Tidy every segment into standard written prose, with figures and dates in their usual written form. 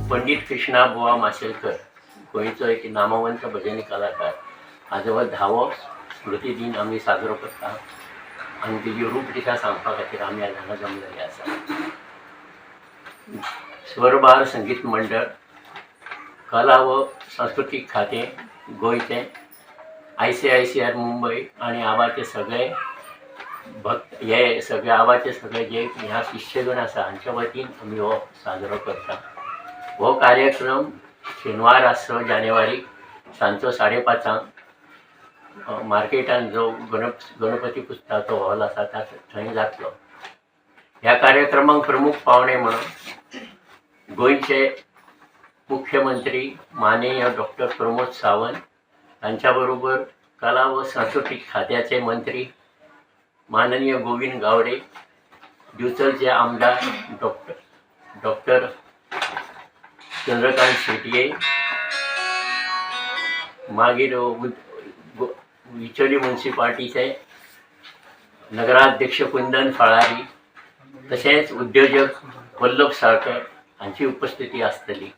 पंडित कृष्णा बुवा माशेलकर, गोंयचो एक नामवंत भजनी कलाकार, हाजो 10वो स्मृती दिन आमी साजरो करता आनी तेजी रूपरेशा सांगपा खातीर आमी आज हांगा जमलेले आसा. स्वरबार संगीत मंडळ, कला व सांस्कृतीक खातें गोंयचें, आयसीआयसीआर मुंबय आनी आबाचे सगळे भक्त, हे सगळे आबाचे सगळे जे ह्या शिश्यगण आसा, हांच्या वतीन आमी हो साजरो करता. हो कार्यक्रम शेनवार 6 जानेवारीक सांजचो 5:30 मार्केटान जो गणपती पुजता तो हॉल आसा, त्या थंय जातलो. ह्या कार्यक्रमाक प्रमुख पावणे म्हणून गोंयचे मुख्यमंत्री माननीय डॉक्टर प्रमोद सावंत, तांच्या बरोबर कला व सांस्कृतीक खात्याचे मंत्री माननीय गोविंद गावडे, दिवचलचे आमदार डॉक्टर डॉक्टर चंद्रकांत शेटये, मागीर बिचोली म्युन्सिपाल्टीचे नगराध्यक्ष कुंदन फळारी, तशेंच उद्योजक वल्लभ साळकर हांची उपस्थिती आसतली.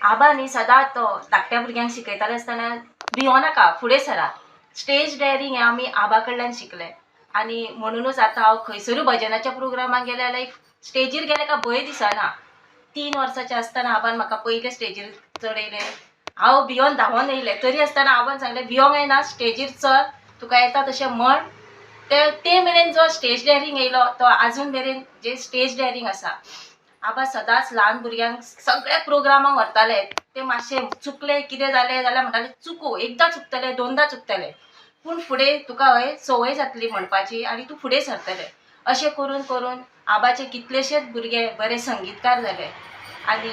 आबा न्ही सदांच तो धाकट्या भुरग्यांक शिकयताले आसतना, भियो नाका, फुडें सरा. स्टेज डेअरिंग हें आमी आबा कडल्यान शिकले आनी म्हणुनूच आतां हांव खंयसरूय भजनाच्या प्रोग्रामाक गेलें जाल्यार स्टेजीर गेलें काय भंय दिसना. 3 वर्साचें आसतना आबान म्हाका पयले स्टेजीर चडयलें. हांव भियोन धांवोन येयलें, तरी आसतना आबान सांगलें, भियोंक येना, स्टेजीर चल, तुका येता तशें म्हण. ते ते मेरेन जो स्टेज डेअरिंग येयलो, तो आजून मेरेन जे स्टेज डेअरिंग आसा. आबा सदांच ल्हान भुरग्यांक सगळ्या प्रोग्रामाक व्हरताले. ते मातशे चुकले, कितें जालें जाल्यार म्हणटाले, चुकू, एकदां चुकतले, दोनदां चुकतले, पूण फुडें तुका हय संवय जातली म्हणपाची आनी तूं फुडें सरतलें. अशें करून करून आबाचे कितलेशेच भुरगे बरे संगीतकार जाले आनी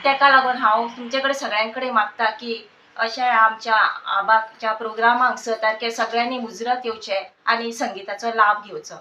तेका लागून हांव तुमचे कडेन सगळ्यां कडेन मागता की अशा आमच्या आबाच्या प्रोग्रामाक 6 तारखेर सगळ्यांनी मुजरत येवचें आनी संगिताचो लाभ घेवचो.